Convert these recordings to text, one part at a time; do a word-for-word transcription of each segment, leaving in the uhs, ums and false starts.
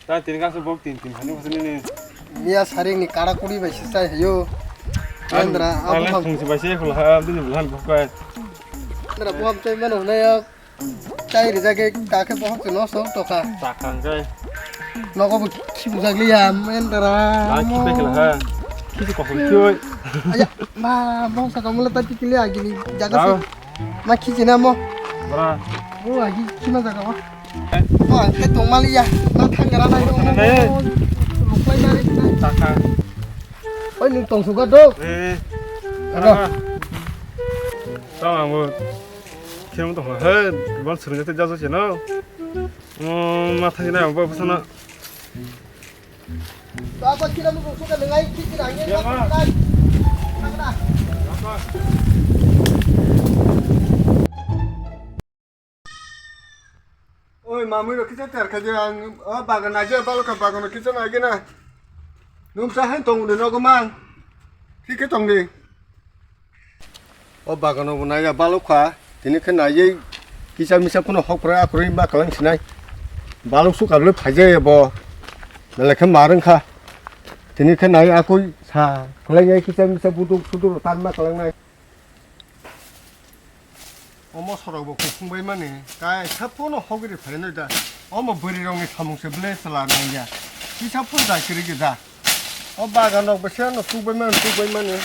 Ta tin kaso bok tin tin hani khosni ni. Miya saring ni kara kuri bai se chai hayo. Andra, abu Andra ham. Khungsi bai se khula ha, bini bulan bukai. Andra, buham chai mano na ya. Chai ri jage ta khe bohok no so to kha. Ta khang jai. Nogo bu khibu jagli ya, Andra. Na khibai khula ha. Khibu kokon khioi. Aya, ma, bohok sa kamula ta tikili agini jaga se. Ma khichi na mo. Bra. Mo agi khima jaga wa. Mo ang khe tongmaliya, ma thangra nai rok. Ruklai nari nai. Taka. Oi, nwng tong suka do. Eh. Ano. Tong ang bo. Khemo tong he, bang sering te jaso cheno. Oh, ma thangra ang bo sana. Baba, kira mo suka ngai kira ngai. Ya, ma. Oi, mamui rok kisa ter khaje ang, o bagan naje balokha bagan kisa nagina. Nung sa han tong de nogo mang. Thik khe tong de. O bagano bo naiya balokha, tini khe naiwi kisa misa phano hokpra akwrwi ma kwlang sinai. Balok sukar le phaijaya bo, belai khe ma rwngkha. Tini khe nai akwi sa kwlaiya kisa misa buduk sudur tan ma kwlangnai. Omo sorok bo kuphung bai mani, kaisa phano hogri phainai da. Omo bwrwi rokni samung se ble chwla nangya. Kisa phano jai kwrwi gija. O bagan rok bese no tukbai mani, tukbai mani.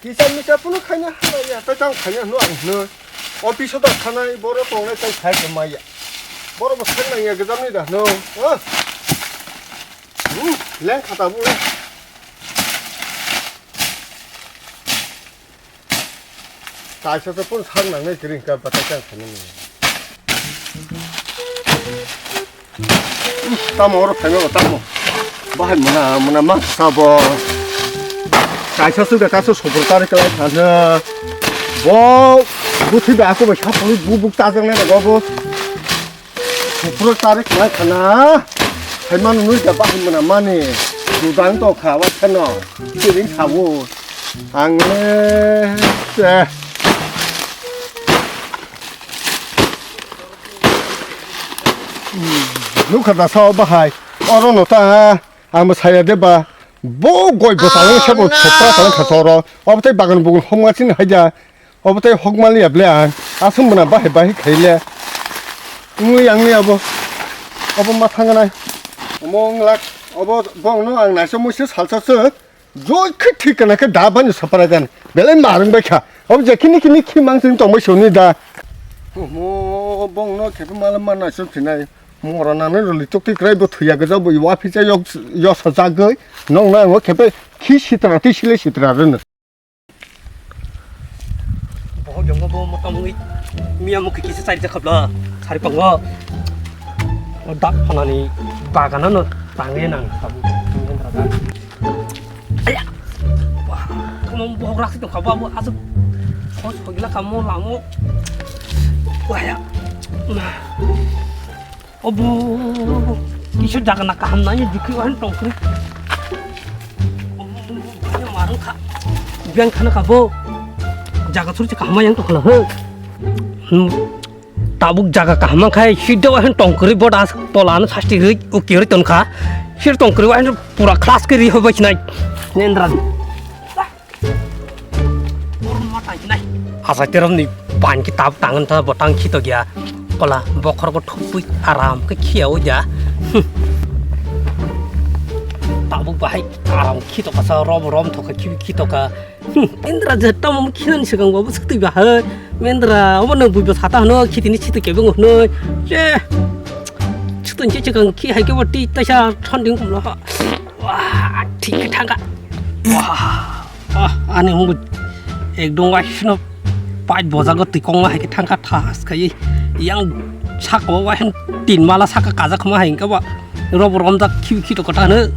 Kisa misa phano khaina hamya, tei tang khaina hwnwi ang hwnwi. Office o da thanai, borok tongnai tei sai khe maya. Borok bo sai nangya gwdalni da hwnwi. O. Hmm, leng khata bo. Kaisa se phano sak nangnai kwrwi hwnkha, batai khe ang khainani. Tamo oro phaima bo tamo. Bahai mona, mona ma sabo. Kaisa se da kaisa sopor tari kwlai thangkha. Bo buthi ba ako bai sapului bubuk tajaknai rwgo bo. Sopro tarik nai khana. Hai manu nui da bahai mona mani. Dudang to kha wa khano. Kiring khawo. Ang eh, eh. Nukha da sao bahai. Oro no ta. Ang bo saya de ba. Bo goi bo talai sabo sopra talai kha toro. Obo tei bagan bugun homga sin hai da. Obo tei hokmani ya ble ang. Aswk mona bahai bahai khaile. Wngwi yangni abo. Obo ma thangnai. Omo wng lak. Obo bongno ang naisa muisa salsa se. Joi khe thik kana khe da bani sapara jan. Belai marung bai kha. Obo je khini khini khi mang sing tong bai soni da. Omo bongno khe mala mana suk sinai. Mora nang nai roli tok tik rai bo thuya gajak bo wa phi cha yok yok sa jagoi. Nong na ngo khe pe khi sitra ti sile sitra ren. Bohok yongma bo motom wngwi miya mukhi kisa chari jakhabla sari pango. O dak phanani bagana no tangwi nang sabu. Aya. Wah, kono bohok raksi tongkha bo abo aswk. Hos hogila kamo lamo. Wah, ya. Obo, kisa jaga na kaham na, ye dukhi wahan tongkri. Obo, obo, obo, marang kha. Biang khana kha bo. Jaga suri kaham yang tongkhala he. Hmm. Tabuk jaga kaham khai, sida wahan tongkri bo das tola no sasti ri, uki ri tonkha. Sir tongkri wahan pura class ke ri hobai sinai. Nendra. Borok ma tang sinai. Asai teromni pan ki tab tangan ta bo tang khito gya. Kola bokhor ko thupui aram ke khia o ja. Tabuk bahai aram khito kasa rom rom thoka khibi khito ka. Indra je tam khinan sikang babu sukti bahai. Mendra obo nang buibo sata hano khitini sita kebeng hno. Je. Sita je chikang khi hai ke bati taisa thanding kumlo ha. Wah, thik thangka. Wah. Ah, ani hwnwi ekdom waisno pach bojago twi kongma hai khe thangkha thas khai. Yang saka o waisno tin mala saka kajak khma hai wngkha ba. Robo romjak khibi khito kota hwno.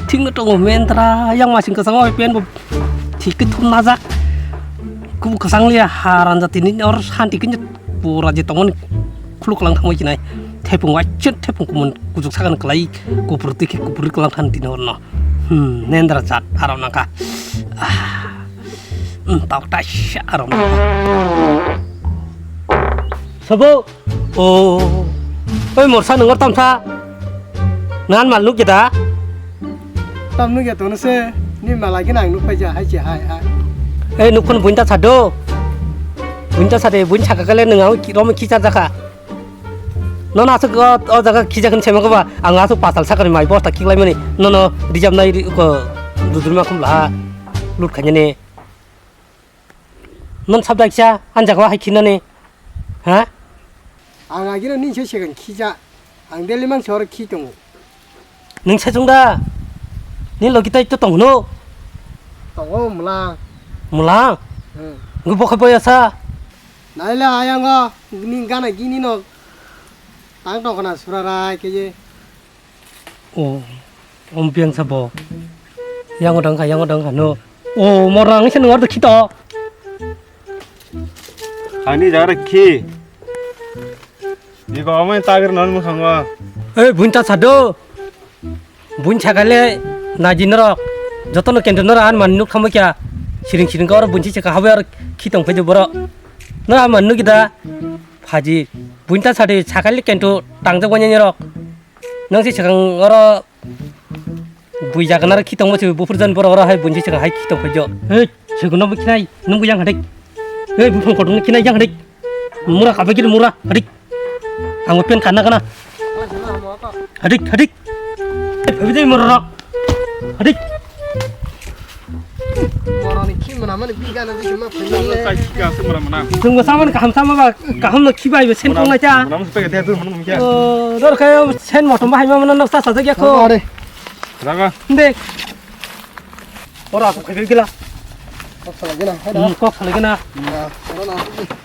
Thikno tongo Mendra yang masing kwchangma bai pen bo thik khe thum najak. Kubu kwchang liya haran jatini or santi khe pura je tongmani khuluk lang thangbai khinai. Thepung waisno thepung kumun kujuk sagan kwlai kupur twi khe kupur kwlang thang tini orno. Hmm, Nendra jat aro nangkha. Ah. Hmm, tok taisa aro nangkha. Sabo. O. Oi morsa nangor tamsa. Nan mal nuk da? Tam nuk ya tono se, ni malagi nang nuk paja hai che hai hai. Eh, nuk phun buin ta sado. Buin ta sade, buin saka kale nung au ki, rom ki cha jaka. Nono asuk o, o jaga khijakhin sema koba, ang asuk pasal sakani mai bosta khiklai mani, nono rijab nai ri-, ko dudurma khum laha lut khanyani. Non sabda kisa, an jaga hai khinani, ha? Ang agino ni se segan khija, ang deli mang sor khi tongo. Nung sejong da? Ni logi tai to tong no? Tongo mula. Mula? Hmm. Ngu bokhe boya sa? Naila ayango, ni gana gini no. Tang tong kana sura rai ke je. Oh, om piang sabo. Yang odang kha, yang odang kha no. Oh, morang se nung ardo khito. Ani jaga khi. Iko amai tagir non musango. Eh, buin ta sado. Buin sakale naji norok. Jotono kento norok an man nuk thamo kya. Siring siring ka oro buin si saka habai oro khitong phajo boro. Norok an man nuk da. Phaji. Buin ta sadi sakale kento tangjak wanya norok. Nang si sakang oro bui jaga naro khitong mo se bufur jan boro oro hai buin si sakang hai khitong phajo. Hei, seguno bo khinai, nung bo yang hadik. Hei, bufang kodong khinai yang hadik. Mura kaba giri mura, hadik. Ang pen kana kana. Hadik, hadik. Hei, phabi dai mura rok. Hadik. Moroni khi mana mani bigana bisi ma phai. Kai kya se mura mana. Tung bo saman kaham sama ba, kaham no khi bai sen kong na cha. Mana mesti pakai dia tu mana mungkin. Oh, dor kaya sen motom bahai ma mana noksa sa ja kya ko. Are. Raga. Dek. Ora aku khabil gila. Kok salai gina, hai da. Hmm, kok salai gina. Ya, ora na.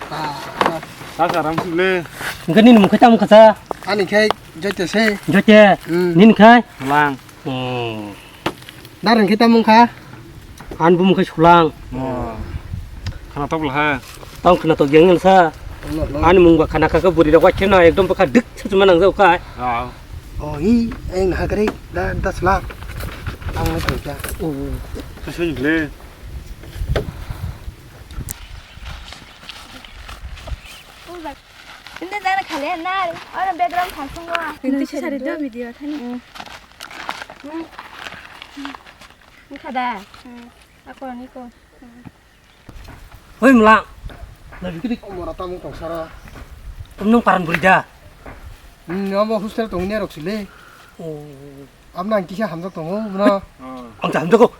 Ah, ah. Sasa ram sule. Engke nini mung khe tamo kasa? Ani khe jote se. Jote. Hmm. Nini khe? Lang. Hmm. Darang khe tamo kha? An bumung khe sulang. Oh. Khana tok lah. Tang khana tok yang sa. Ani mung ba khana kha buri rok wa khena ekdom bwkha dik sa chuma nang jau kha. Ah. Oh, hi, eng ha kare da das lakh. Ang na thangkha. Oh. Kasih ni ble. Ini jana khale na, ora background thang sungo. Ini sari do video thani. Hmm. Ini kada. Hmm. Ako ni ko. Hoi mla. Na bikri. Mora tamung tong sara. Nung paran buri da. Hmm, amo hostel tong ni rok sile. Oh. Amna ang kisa hamjak tongo, bro. Ang ta hamjak ko.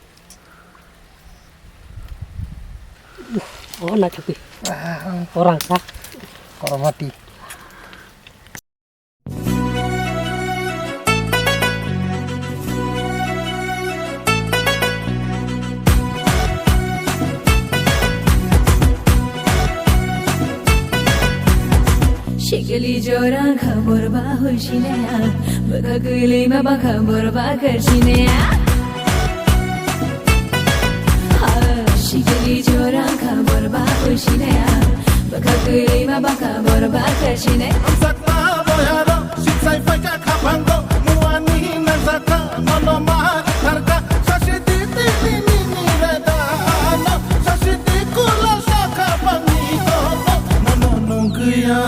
Oh, na chakwi. Ah, orang sa. Koromati. Shikili jorang khabor ba hoisinaya, bwkha kwlwi ma ba khabor ba karsinaya. Shikili jorang khabor ba hoisinaya, bwkha kwlwi ma ba khabor ba karsinaya. Sakma boyaro, siksai phaika khapango, muani nangsaka, nono ma tharka, sasidi tini nini reda, no, sasidi kula saka pangni tobo, nono nungkya.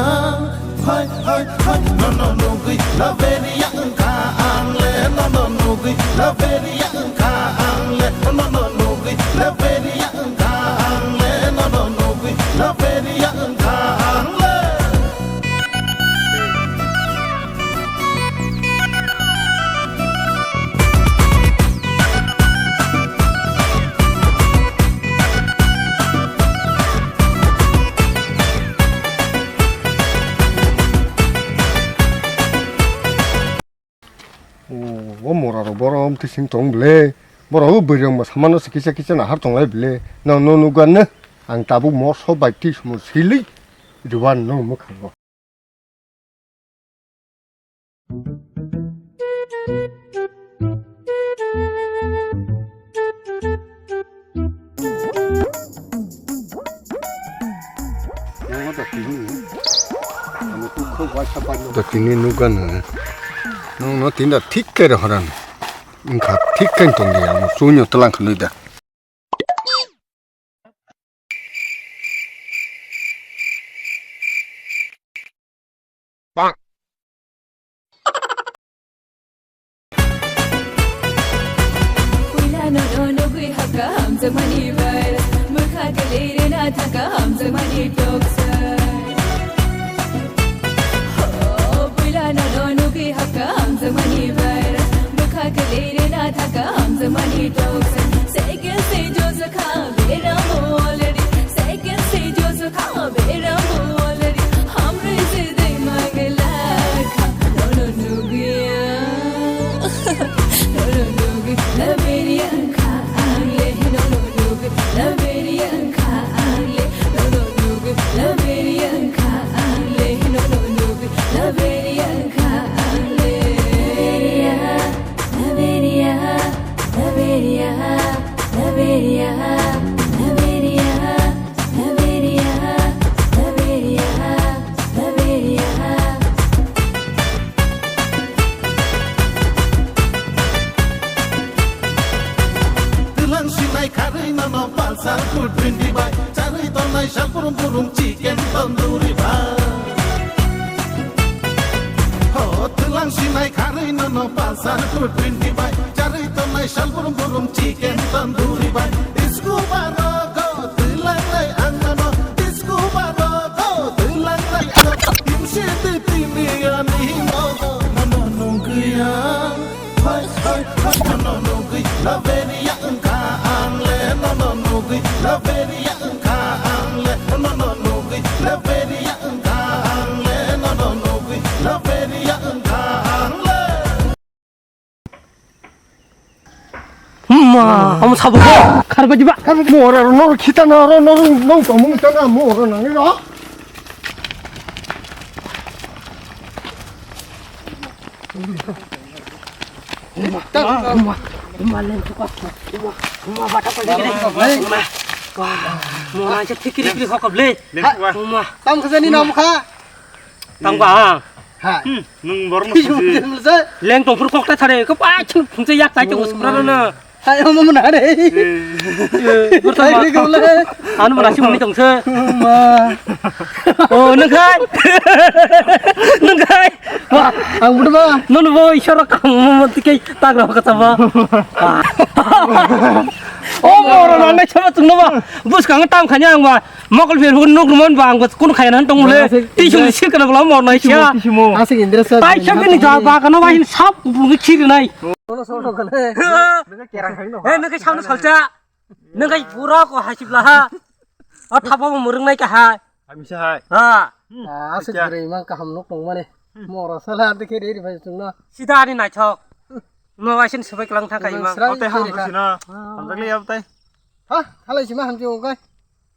Hai, hai, hai, nono nugwi laveria wngkha ang le, nono nugwi laveria wngkha ang le, nono nugwi laveria wngkha ang le, nono nugwi laveria wngkha ang le. O, o mora rok borom tising tong bele. Borok o bwrwi rok bo samano se kisa kisa nahar tong lai bele. Nang no nukha ne? Ang tabuk moso bai tismo silwi rwban no mwkhango. Da tini nukha no. Nung no tinda thik khe rohoran. Wngkha thik khe tongdi amo chunyo tlang khlwi da. Hamjakmani virus, bwkha kwlwi rwna thangkha hamjakmani toxin. Oh, puila nono nugwi hapkha hamjakmani virus, bwkha kwlwi rwna thangkha hamjakmani toxin. Second stage o jakha beramo already, second stage o jakha beramo already. Hamrwi se dei magla kha, nono nugwi. Twlang sinai kharwi nono palsar two twenty bai, charwi tongnai salpurum purum chicken tandoori bai. Ho, twlang sinai kharwi nono palsar two twenty bai, charwi tongnai salpurum purum chicken tandoori bai. Disco baro go twlang lai ang nono, disco baro go twlang lai ang. Timsi titini ani mo, nono nungkya. Hai, hai, hai, nono nugwi laveria wngkha ang le, nono nugwi laveria wngkha ang le, nono nugwi laveria wngkha ang le, nono nugwi laveria wngkha ang le. Ma, omo sabo kharba diba? Kharba mora ro, noro khita na ro, noro nong tongmung ta na mora nang ro. Tam khajani nam kha. Tang ba. Ha. Hmm, nwng borno sisi. Leng tong phuru kok ta thare, ko pa chung phung che yak tai chung sukra na. Hai, omo mana re. Eh, bursa ma. Hai, re, gole. Anu mana si muni tong se. Ma. Oh, nwng khai. Nwng khai. Wah, ang budu ba. Nono bo isoro kam mo tike tagra ka taba. Oh, moro na nai chama tung no ba. Bus kang tam khanya ang ba. Mokol phir hukun nuk ruman bang, bas kun khaya nan tong le. Tisung sir kana bala mor nai sia. Asik Indra sir. Tai sak ni ja ba kana ba hin sap bu khir nai. Sono sono kale. He, nang kai sauna salcha. Nang kai pura ko hasib la ha. A thapa mo murung nai ka ha. Ami sa hai. Ha. Asik bre mang kaham nuk tong mane. Mora sala de khe re ri phai sung na. Sida ani nai thok. No asin sebai klang tha kai mang. Ote ham sina. Hamjak le yab tai. Ha, halai sima hamjak kai.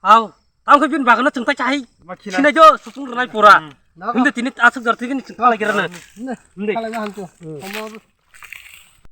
Hau, tamo khe bini bagano chwng tai chahai. Ma khilai. Sinai jo, suchung rwnai pura. Hmm. Himde tini aswk jor tini chwng palai kira na. Ne, himde. Khalai ma hamchu. Hmm. Omo